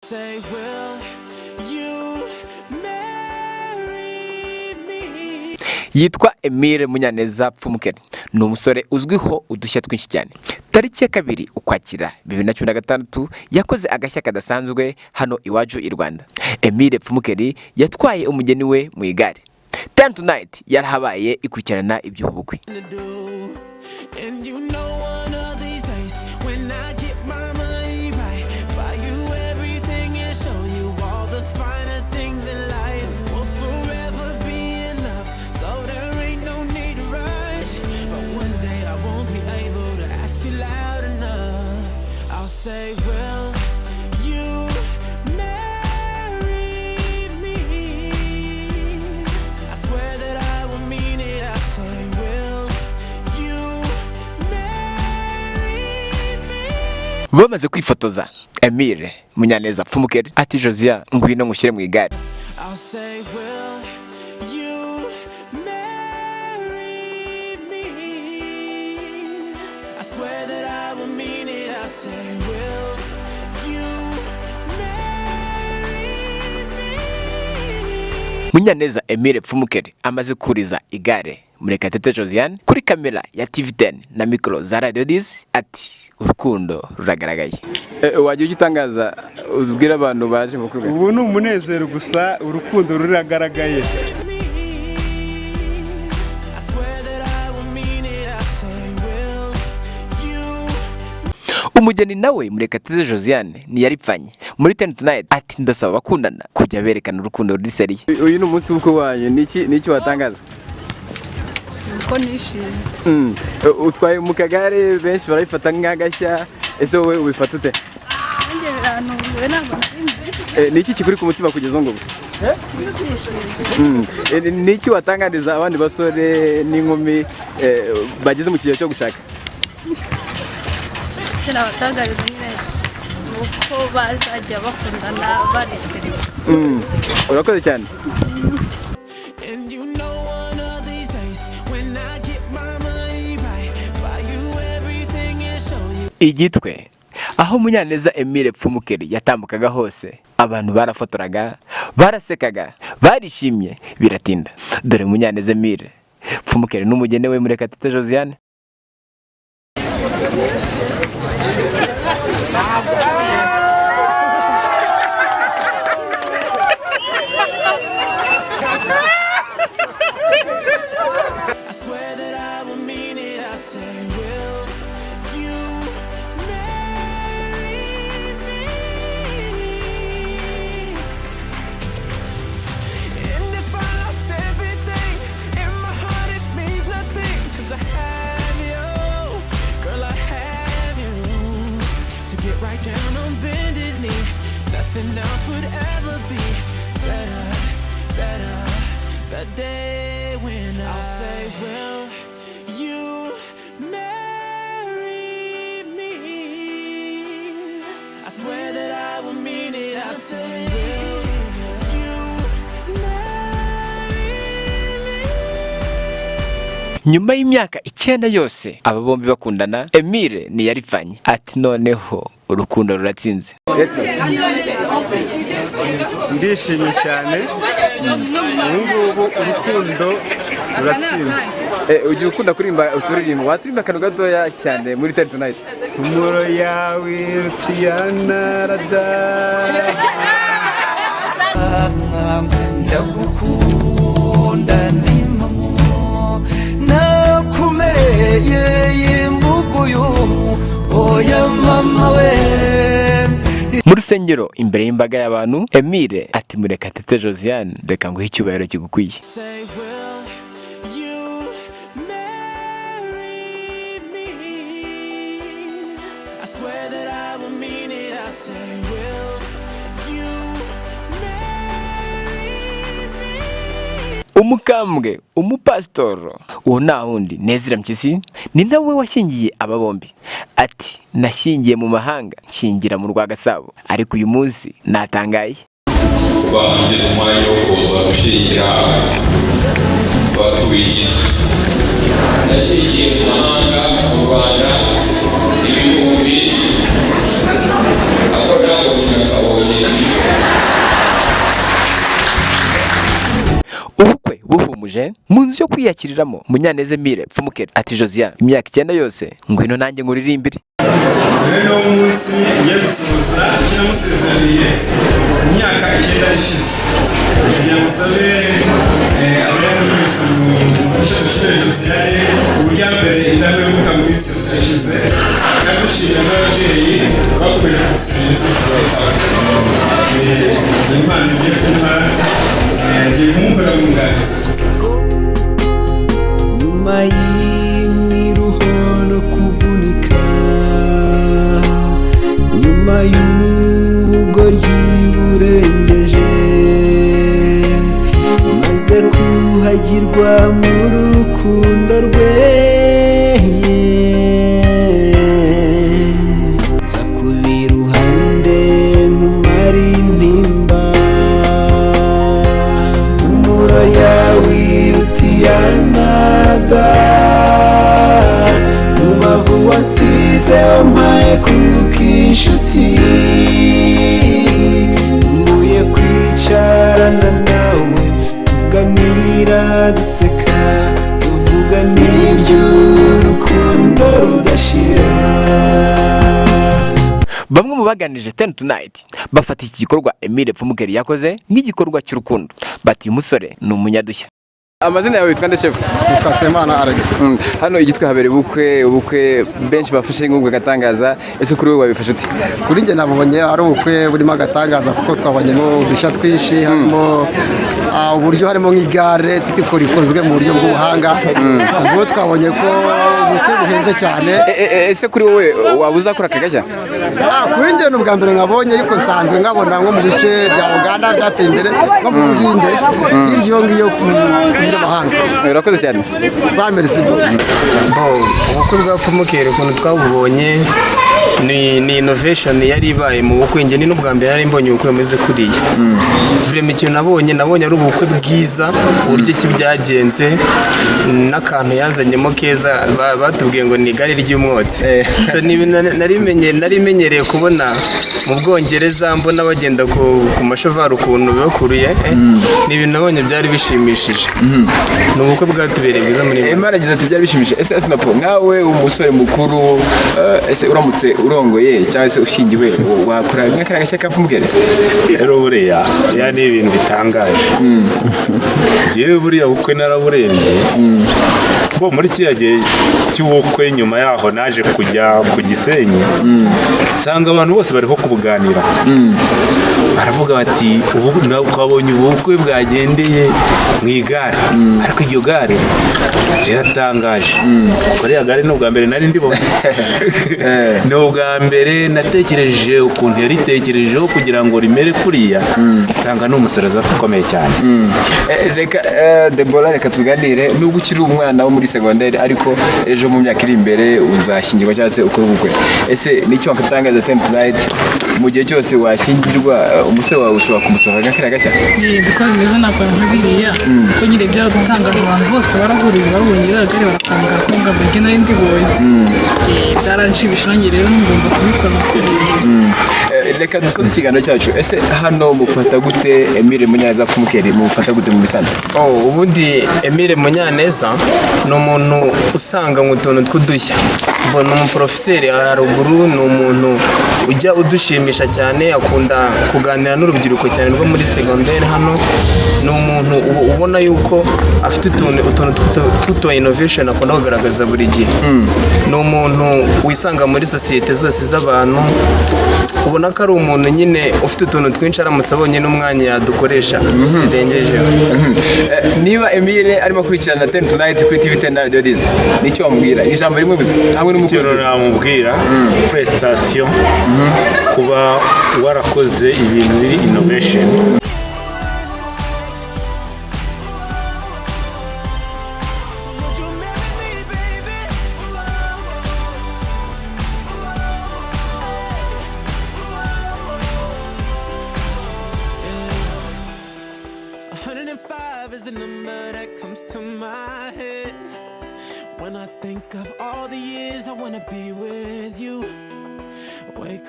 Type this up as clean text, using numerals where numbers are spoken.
Say, will you marry me? Yitwa Emile Munyaneza Pfumukeri, ni umusore uzwiho udushya twinshi cyane. Tariki ya 2 Ukwakira 2016 yakoze agashya kadasanzwe hano iwacu i Rwanda. Emile Pfumukeri yatwaye umugeni we mu igare. Ten Tonight yarahabaye ikurikirana iby'ubu bukwe. To do. And you know one of these days when I get my money right, buy you everything and show you all the finer things in life. We'll forever be in love, so there ain't no need to rush. But one day I won't be able to ask you loud enough. I'll say, will you marry me? I swear that I will mean it. I say, will you marry me? Bamaze kwifotoza, Emile Munyaneza Pfumukeri ati: "Josiane, ngwino ngushyire mu igare." I'll say, will you marry me? I swear that I will mean it. I say, will you marry me? Munyaneza Emile Pfumukeri amaze kuriza igare Murekatete Josiane kuri kamera ya TV10 na mikoro za Radio 10 ati: "Urukundo ruragaragaye." Wajya ugitangaza ubwira abantu baje mu bukwe? Ubu ni umunezero gusa, urukundo ruragaragaye. I swear that I will mean it. I say, will you Umugeni nawe Murekatete Josiane ntiyaripfanye muri Ten Tonight ati: "Ndasaba abakundana kujya berekana urukundo ruri sérieux." Uyu ni umunsi w'ubukwe wanyu, niki watangaza? Uko nishimye. Utwaye mu kagare, benshi barabifata nk'agashya. Ese wowe ubifata ute? Nanjye birantunguye, ntabwo nari mbizi. Niki kikuri ku mutima kugeza ubu ngubu? Ibyishimo. Niki watangariza abandi basore n'inkumi bageze mu kigero cyo gushaka? Icyo nabatangariza nyine ni uko bazajya bakundana bari sérieux. Urakoze cyane. And you know one of these days when I get my money right, buy you everything and show you. Igitwe aho Munyaneza Emile Pfumukeri yatambukaga hose, abantu barafotoraga, barasekaga, barishimye biratinda. Dore Munyaneza Emile Pfumukeri n'umugeni we Murekatete Josiane. I swear that I will mean it. I say, will you marry me? And if I lost everything in my heart, it means nothing. 'Cause I have you, girl, I have you. To get right down on bended knee, nothing else would ever be better, better. The day when I'll say, will you marry me? I swear that I will mean it. I say, will you marry me? Nyuma y'imyaka 9 yose aba bombi bakundana, Emile ntiyaripfanye ati: "Noneho urukundo ruratsinze." Ndishimye cyane, ubu ngubu urukundo ruratsinze. Ujya ukunda kuririmba uturirimbo, waturirimba akantu gatoya cyane muri Ten Tonight? Humuro yawe irutiyana rada. Ndagukunda ndimo nakumereye imbuguyu, oya mama we. Mu rusengero imbere y'imbaga y'abantu, Emile ati: "Murekatete Josiane, reka nguhe icyubahiro kigukwiye." Say, will you marry me? I swear that I will mean it. I say, will you marry me? Umukambwe umupasitoro uwo nta wundi Nezira Mpyisi, ni nawe washyingiye aba bombi, ati: "Nashyingiye mu mahanga, nshyingira mu rwa Gasabo, ariko uyu munsi natangaye." Kuba ngeze umwanya wo kuza gushyingira abatuye Igitwe, nashyingiye mu mahanga, mu Rwanda ibihumbi, ako ntabwo nakabonye. Yamutunguje mu nzu yo kwiyakiriramo. Munyaneza Emile Pfumukeri ati: "Josiane, imyaka 9 yose, ngwino nanjye nkuririmbire." Rero niwo munsi ngiye gusohoza icyo namusezeraniye mu myaka 9 ishize, kugira ngo usabe abanyarwanda mwese mufashe dushimire Josiane uburyo mbere indahemuka mu minsi yose yashize, kandi dushimira n'ababyeyi bakomeje kudusenza. Imana igiye kumuha, ngiye kumukorera umwunganizi. Nyuma y'imiruho no kuvunika, nyuma y'ubugoryi burengeje, maze kuhagirwa mu rukundo rwe, nza kuba iruhande nkumara intimba. Impumuro yawe iruta iya narada, umubavu wasize wampaye kunguka inshuti. Mbuye kwicarana nawe, tuganira, duseka, tuvuga n'iby'urukundo rudashira. Bamwe mu baganirije Ten Tonight bafata iki gikorwa Emile Pfumukeri yakoze nk'igikorwa cy'urukundo, bati: "Uyu musore ni umunyadushya." Amazina yawe witwa nde, shefu? Nitwa Semana Alex. Hano i Gitwe habera ubukwe benshi bafashe nk'ubwo gatangaza. Ese kuri wowe wabifashe ute? Kuri njye nabonye ari ubukwe burimo agatangaza, kuko twabonyemo udushya twinshi, harimo uburyo harimo nk'igare tiko rikozwe mu buryo bw'ubuhanga. Ubwo twabonye ko ubukwe buhenze cyane. Ese kuri wowe waba uzakora aka gashya? Kuri njye ni ubwa mbere nkabonye, ariko nsanzwe nkabona nko mu bice bya Uganda byateye imbere, nko mu Buhinde, hirya iyo ngiyo mu mahanga. Urakoze cyane. Sa, merci. Bo, ubukwe bwa Pfumukeri ukuntu twabubonye ni innovation yari ibaye mu bukwe. Njye ni n'ubwa mbere nari mbonye ubukwe bumeze kuriya. Vraiment, ikintu nabonye ari ubukwe bwiza, uburyo ki byagenze n'akantu yazanyemo keza, batubwiye ngo ni igare ry'umwotsi. So, ni ibintu nari menyereye kubona mu Bwongereza, mbona bagenda ku mashovari ukuntu bibakuruye. Ni ibintu nabonye byari bishimishije, ni ubukwe bwatubereye bwiza muri make. Imana agize ati byari bishimishije. Ese Asinapo, nkawe umusore mukuru, ese uramutse urongoye cyangwa se ushyingiwe, wakora nka kariya gashya ka Pfumukeri? Rero buriya ya ni ibintu bitangaje. Njyewe buriya bukwe naraburebye bo muri kiriya gihe cy'ubukwe. Nyuma yaho naje kujya ku Gisenyi, nsanga abantu bose bariho kubuganira, baravuga bati: "Ubu twabonye ubukwe bwagendeye mu igare, ariko iryo gare riratangaje." Kuko ririya gare ni ubwa mbere nari ndibona, ni ubwa mbere natekereje ukuntu yaritekerejeho kugira ngo rimere kuriya, nsanga ni umuserozafu ukomeye cyane. Reka Debora, reka tuganire. Nubwo ukiri umwana wo muri segonderi, ariko ejo mu myaka iri imbere uzashyingirwa cyangwa se ukora ubukwe. Ese nicyo wakatangaza Ten Tonight, mu gihe cyose washyingirwa, umusore wawe ushobora kumusohoka nka kariya gashya? Yego, bimeze nakora nka biriya, kuko nyine byaradutangaje. Abantu bose barahuriye, babonye iriya gare baratangara, ko ngo mbere nari ndibonye. Byaranshimisha nanjye rero ngomba kubikora kuriya. Reka dusoze ikiganiro cyacu. Ese hano mufata gute Emile Munyaneza Pfumukeri, mufata gute mu bisanzwe? Oh, ubundi Emile Munyaneza ni umuntu usanga mu tuntu tw'udushya. Mbona umuporofeseri haruguru, ni umuntu ujya udushimisha cyane, akunda kuganira n'urubyiruko cyane rwo muri segonderi hano. Ni umuntu uba ubona yuko afite utuntu tw'utu innovation akunda kugaragaza buri gihe. Ni umuntu wisanga muri sosiyete zose z'abantu, ubona ko ari umuntu nyine ufite utuntu twinshi, aramutse abonye n'umwanya yadukoresha birengejeho. Niba Emile arimo akurikirana Ten Tonight kuri TV 10 na Radio 10, nicyo wamubwira, ijambo rimwe gusa, hamwe n'umukozi? Ikintu namubwira, félicitations kuba warakoze ibintu biri innovation. Would you marry me, baby? Yeah. 105 is the number that comes to my head when I think of all the years I wanna be with you. Wake